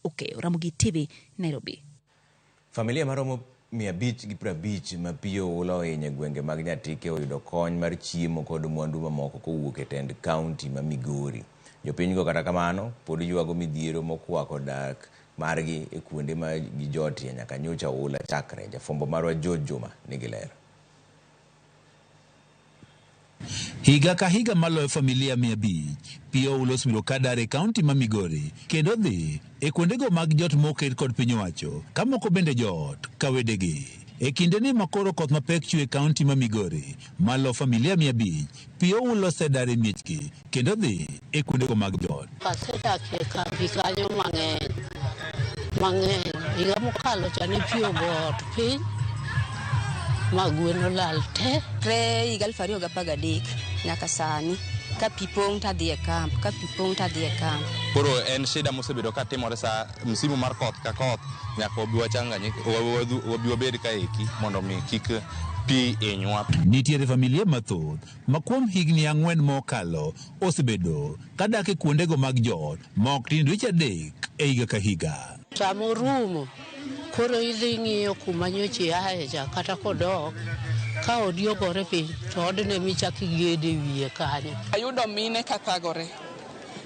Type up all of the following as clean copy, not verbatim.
Okeyo, Ramogi TV, Nairobi. Familia maromo 550 ma pi oula ohinyo e gwenge mag Nyatike oyudo kony mar chiemo kod mwandu mamoko kowuok e tend kaunti ma Migori. Jopinygo kata kamano pod ywago midhiero mokwako dak margi e kuonde ma gijotie nyaka nyocha oula chakre. Jafwambo marwa George Juma nigi ler. Higa ka higa maloyo familia 500 pi oula osebedo ka dar e kaunti ma Migori kendo dhi e kuondego mag jot moket kod piny owacho ka moko bende joot ka wedegi. E kindeni ma koro koth mapek chwe e kaunti ma Migori malo familia 500 pi oula osedar e miechgi kendo dhi e kuondego mag jot. Asedak e kambi kanyo mang'eny mang'eny. Higa mokalo cha ne pi ogo ot piny ma gwen olal te. Chakre higa 2013 nyaka sani ka pi pong' tadhi e kamp, ka pi pong' tadhi e kamp. Koro en shida mosebedo ka timore sa msimu mar koth ka koth nyaka wabi wachanganyike wabi wabed ka eki mondo mi kik pi hinywa. Nitiere familia mathoth ma kuom higni 4 mokalo osebedo ka dak e kuondego mag joot ma ok tin dweche 3 e higa ka higa. Sama orumo, koro idhi ng'iyo kuma nyocha iaye cha kata kodok, ka odi ogore piny to odno ema ichako igede e wiye kanyo. Ayudo mine ka thagore.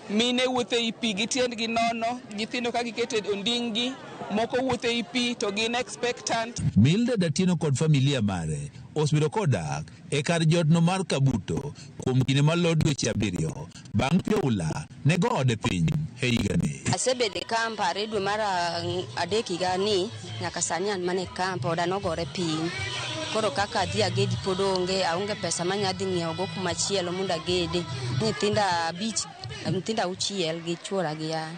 Mine wuotho ei pi gi tiendgi nono, nyithindo ka giketo e onding'gi, moko wuotho ei pi to gin expectant. Mildred Atieno kod familia mare osebedo kodak e kar jotno mar Kabuto kuom kinde maloyo dweche 7 bang' pi oula ne go ode piny e higani. Asebedo e kamp are dwe mar 3 higani nyaka sani an mana e kamp, oda nogore piny. Koro kaka adhi agedi pod onge, aonge pesa manya dhi ng'iewo go kumachielo mondo agede. Nyithinda 5, nyithinda 6 gi chuora gi an.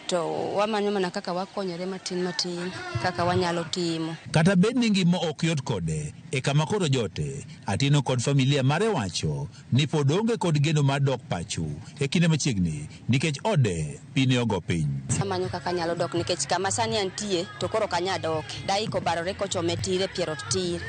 To wamanyo mana kaka wakonyore matin matin kaka wanyalo timo. Kata bed ni ngima ok yot kode e kama koro jote, Atieno kod familia mare wacho ni pod onge kod geno mar dok pacho e kinde machiegni nikech ode pi ne ogo piny. Amanyo kaka anyalo dok nikech kama sani antie to koro ok anyal dok. Daiko obarore kochome tir e pier ot tir.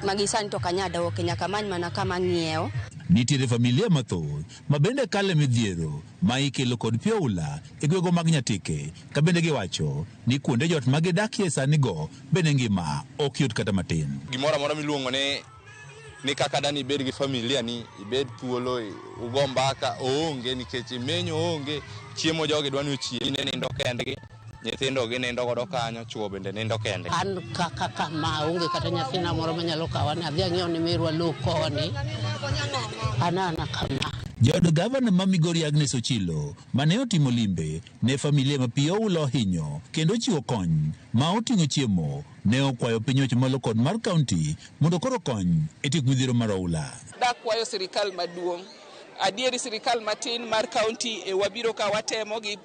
Magi sani to ok anyal doke, nyaka amany mana kama ang'iewo. Nitiere familia mathoth ma bende kale midhiero ma ikelo kod pi oula e gwego mag Nyatike, ka bende giwacho ni kuonde jot ma gidakie sani go bende ngima ok yot kata matin. Gimoro amora miluongo ni kaka dani ibed gi familia ni, ibed thuolo, ugo mbaka, oonge nikech imenyo oonge, chiemo jogi dwa ni ochiem, mine nindo kendgi, nyithindo ginindo godo kanyo, chuo bende nindo kendgi. An kaka kama onge kata nyathina moro manyalo kawa ni adhi ang'iew ne merwa lo koni, an ana kama. Jaod gavana ma Migori Agnes Ochilo mane otimo limbe ne familia ma pi oula ohinyo kendo chiwo kony ma oting'o chiemo ne okwayo piny owacho malo kod mar kaunti mondo koro kony e tieko midhiero mar oula. Dakwayo sirikal maduong', adieri sirikal matin mar kaunti e wabiro ka watemo gi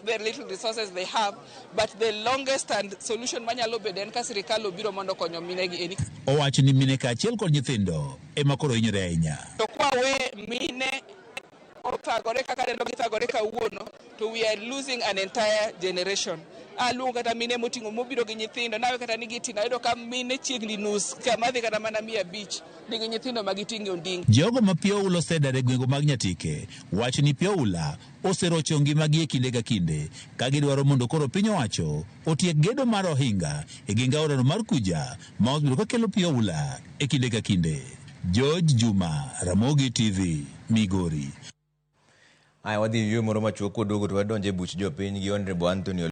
the little resources they have, but the longest and solution manyalo bedo en ka sirikal obiro mondo okonyo mine gi eni. Owacho ni mine kaachiel kod nyithindo ema koro hinyore ahinya. To kwa we mine othagore kaka neno githagore kawuono, to we are losing an entire generation. Aluongo kata mine moting'o mobiro gi nyithindo, nawe kata ni giting'o, ayudo ka mine chiegni nus, kama dhi kata mana 500 nigi nyithindo ma giting'o onding'. Jogo ma pi oula osedar e gwenge mag Nyatike wacho ni pi oula oserocho ngimagi e kinde ka kinde ka gidwaro mondo koro piny owacho otiek gedo mar ohinga e geng aorano mar Kuja ma osebedo ka kelo pi oula e kinde ka kinde. George Juma, Ramogi TV, Migori. Aya, wadhi e yueyo moro machuok kwaduogo to wadonjo e buch jopiny gi Honorable Anthony.